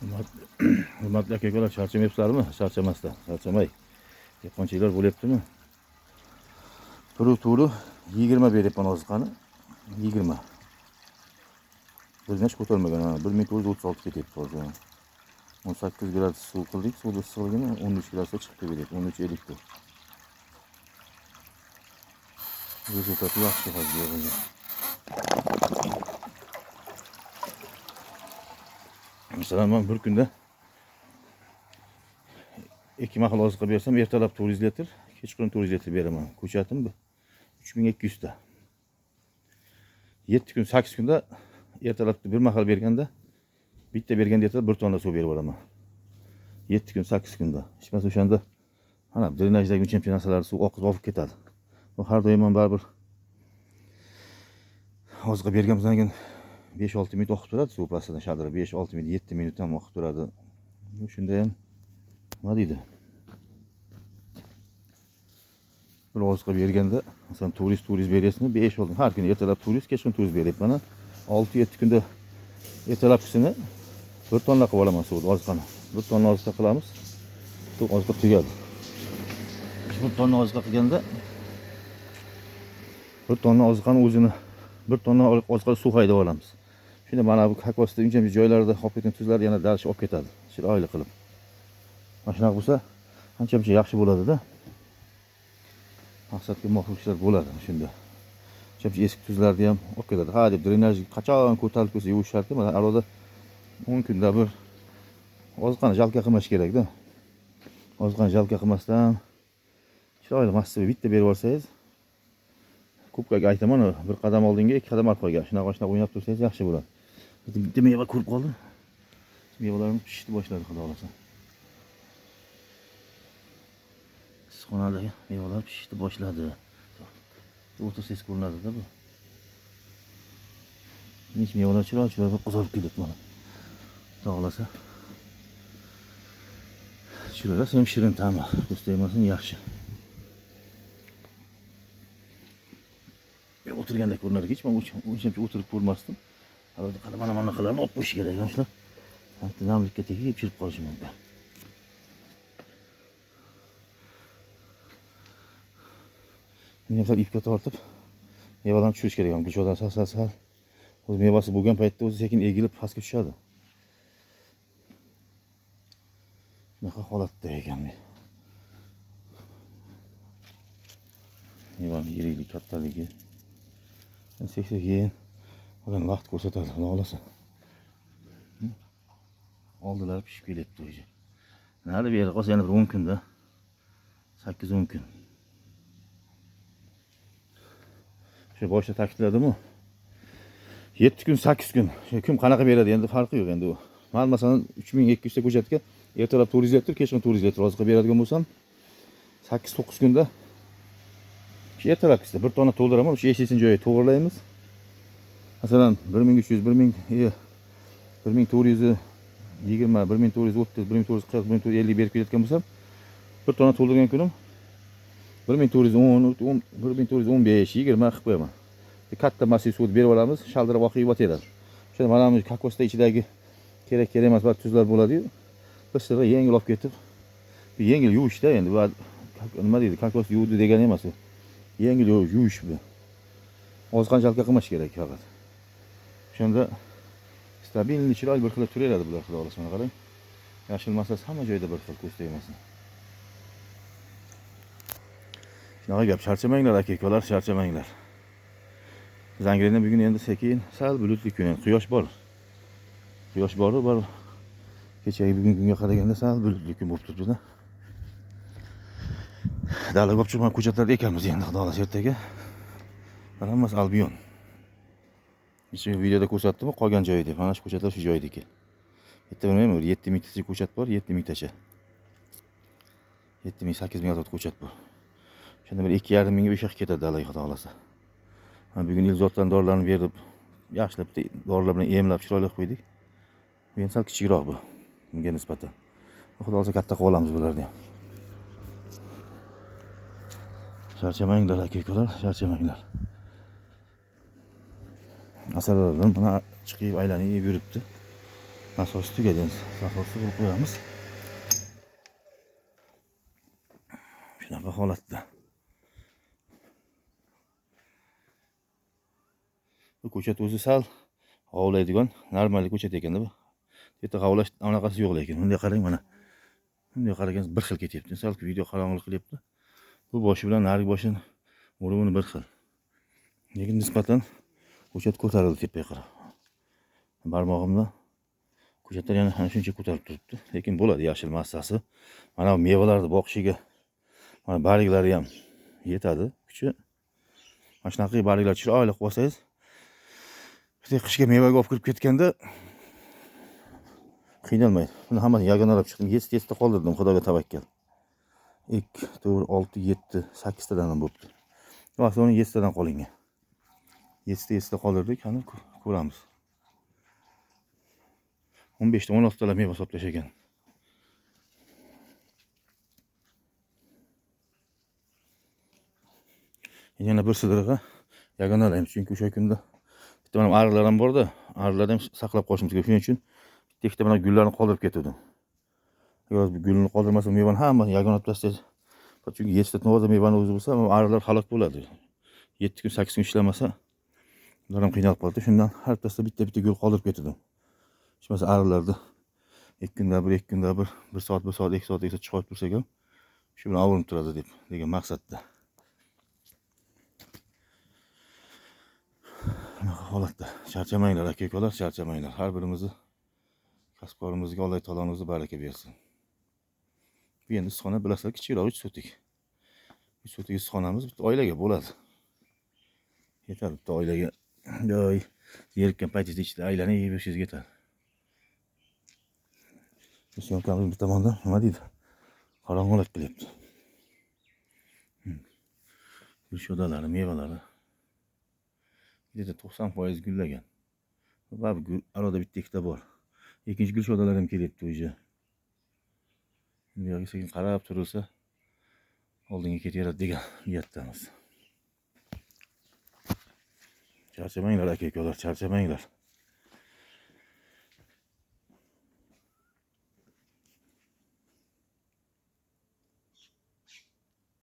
Hurmatli aka-ukalar, charchamayapsizlarmi? Charchamasdan, charchamay. Dehqonchiliklar bo'lyaptimi? To'g'ri 20 beryapman oziqani. 20. Bir necha ko'tarmagan, ha, 1436 ketyapti hozir. 18 gradus suv qildik, suvni issiqligini 13 gradusga chiqib beryapti, 13.54. Rezultati yaxshi hozir yig'ilgan. Masalan, men bir kunda 2 mahal oziqa bersam, ertalab 400 litr, kechqurun 400 litr beraman. Ko'chatim 3200 ta. 7 kun, 8 kunda ertalab bir mahal berganda, bitta berganda ertalab 1 tonna suv berib yuboraman. 7 kun, 8 kunda. Hech bo'lmasa o'shanda mana drenajdagi uncha narsalar suv oqib olib ketadi. Bu har doim ham baribir oziqa berganimizdan keyin 5-6 minut oqib turadi suv pastidan shadra 5-6 minut, 7 minut ham oqib turadi. Shunda ham nima deydi? Bir oziqa berganda, masalan, 400 beryapsizmi? 5-6 har kuni ertalab 400, kechqurun 400 beryapman. 6-7 kunda ertalabkisini 1 tonna qilib olaman suvni, oziqani. 1 tonna oziqa qilamiz. Oziqa tugadi. 1 tonna oziqa qilganda 1 tonna oziqani o'zini 1 tonna oziqa suv haydab olamiz. Shunda mana bu kokosda uncha joylarda qolib ketgan tuzlar yana dalish olib ketadi. Chiroyli qilib. Mana shunaqa bo'lsa, ancha-muncha yaxshi bo'ladi-da. Maqsadga muvofiq ishlar bo'ladi shunda. Ancha-muncha eski tuzlarni ham olib ketadi. Ha deb drenaj qachon ko'tarilib ketsa yuvish shart emas. Alohida 10 kunda bir oziqani jalka qilmash kerak-da. Oziqani jalka qilmasdan chiroyli massiv bitta berib olsangiz, ko'pga aytaman, bir qadam oldinga, 2 qadam orqaga. Shunaqa o'ynab tursangiz yaxshi bo'ladi. Bitta meva ko'rib qoldim. Mevalarimiz pishishni boshladi, xudo xolasa. Issiqxonadagi mevalar pishishni boshladi. O'tirsangiz ko'rinadi-da bu. Nech mevalar chiroyli qizarib ketdi mana. Xudo xolasa. Chiroyli, ham shirin ta'mi. Ko'z tegmasin, yaxshi. O'tirganda ko'rinar ekan, men uncha o'tirib ko'rmasdim. Hozir qani mana bunaqalarni olib qo'yish kerak, shular. Hatto namlikka tegib chirib qolishi mumkin. Endi ipga tortib mevalarni tushirish kerak. Gulchodan sal-sal o'z mevasi bo'lgan paytda o'zi sekin egilib pastga tushadi. Shunaqa holatda ekan. Mevani yirikligi, kattaligi. Sekin odam vaqt ko'rsatadi, xudo xolasa. Oldilari pishib kelyapti o'zi. Nari beri qolsa yana bir 10 kunda. 8-10 kun. Shu boshda ta'kidladim-ku. 7 kun, 8 kun. Shu kim qanaqa beradi endi farqi yo'q endi u. Men masalan 3200 ta ko'chatga ertalab 400 litr, kechqurun 400 litr oziqa beradigan bo'lsam, 8-9 kunda ertalabkisida 1 tonna to'ldiraman, o'sha eshikning joyiga to'g'rilaymiz. Masalan, 1300, 1000, 1420, 1430, 1440, 1450 berib kelayotgan bo'lsam, 1 tonna to'ldirgan kunim 1410, 1415, 20 qilib qo'yaman. Katta massiv suvni berib olamiz, shaldirab oqib yotaveradi. O'shanda mana bu kokosda ichidagi kerak emas ba'zi tuzlar bo'ladi-yu, bir sirg'a yengil olib ketib, bir yengil yuvishda endi bu nima deydi, kokos yuvdi degani emas u. Yengil yuvish bu. Oziqani jalka qilmash kerak faqat. O'shanda stabilniy chiroyli bir xil turaveradi bular, xudo xolasa. Mana qarang. Yashil massasi hamma joyda bir xil, ko'z tegmasin. Shunaqa gap, charchamanglar aka-ukalar, charchamanglar. Zangirinda bugun endi sekin sal bulutli kun, quyosh bor. Quyosh bor, bor. Kechagi bugungi kunga qaraganda sal bulutli kun bo'lib turibdi-da. Dalaga olib chiqib ko'chatlarda ekamiz endi, xudo xolasa ertaga. Hammasi Albion. Kecha videoda ko'rsatdim-ku, qolgan joyi deb. Mana shu ko'chatlar shu joydiki. Bitta bilmayman, bir 7000 tacha ko'chat bor, 7000 tacha. 7000, 8000 atrofida ko'chat bor. Shunda bir 2,5 mingga o'sha ketadi dalaga, xudo xolasa. Mana bugun ilzotdan dorilarni berib, yaxshilab dorilar bilan emlab chiroyli qilib qo'ydik. Bu endi sal kichikroq bu bunga nisbatan. Xudo xolasa katta qilib olamiz bularni ham. Charchamanglar aka-ukalar, charchamanglar. Asalaridan mana chiqib aylanib yuribdi. Nasos tugadi endi. Nasosni qilib qo'yamiz. Shunaqa holatda. Bu ko'chat o'zi sal g'ovlaydigan, normal ko'chat ekanda bu. Bu yerda g'ovlash anaqasi yo'q lekin. Bunday qarang mana. Bunday qaragansiz bir xil ketyapti. Sal video qorong'ilik qilyapti. Bu boshi bilan narigi boshini urug'ini bir xil. Lekin nisbatan ko'chat ko'tarildi tepaga qarab. Barmog'imda ko'chatlar yana ana shuncha ko'tarilib turibdi. Lekin bo'ladi yashil massasi. Mana bu mevalarni boqishiga mana barglari ham yetadi kuchi. Mana shunaqa barglar chiroyli qilib olsangiz, bitta qishga mevaga olib kirib ketganda qiynalmaydi. Buni hammasini yagonalab chiqdim. 7 ta qoldirdim, Xudoga tavakkal. 2, 4, 6, 7, 8 tadan ham bo'pti. Vaqti 7 tadan qolingan. 7 ta qoldirdik, qani ko'ramiz. 15 ta 16 talar meva hisoblash ekan. Yana bir sidirg'a yagonalaymiz, chunki o'sha kunda bitta mana arilar ham borda, arilarni ham saqlab qolishimiz kerak. Shuning uchun bitta ikkita mana gullarni qoldirib ketdim. Agar bu gulni qoldirmasam mevani hammasini yagonalab tashlash. Chunki 7 ta toza mevani o'zi bo'lsa, arilar halok bo'ladi. 7 kun 8 kun ishlamasa ular ham qiynalib qoladi. Shundan har bittasida bitta-bitta gul qoldirib ketdim. Hech bo'lmasa arilarda 2 kunda bir, 2 kunda bir, 1 soat, 1 soat, 2 soat, 2 soat chiqib tursak ham shu bilan ovunib turadi deb degan maqsadda. Bunaqa holatda charchamanglar aka-ukalar, charchamanglar. Har birimizni kasbkorimizga Alloh taoloning o'zi baraka bersin. Bu endi issiqxona bilasizlar, kichikroq 3 sotik. 3 sotik issiqxonamiz bitta oilaga bo'ladi. Yetadi bitta oilaga. Joy yerikkan paytingizda ichida aylanib yeyib yetadi. Bu syomkamiz bir tomondan nima deydi? Qorong'ulik qilyapti. Gul shodalari, mevalari. Где-то 90% gullagan. Baribir gul arada bitta ikkita bor. Ikkinchi gul shodalari ham kelyapti уже. Bu yoqqa sekin qarab turilsa oldinga ketaveradi degan niyatdamiz. Charchamanglar aka-ukalar, charchamanglar.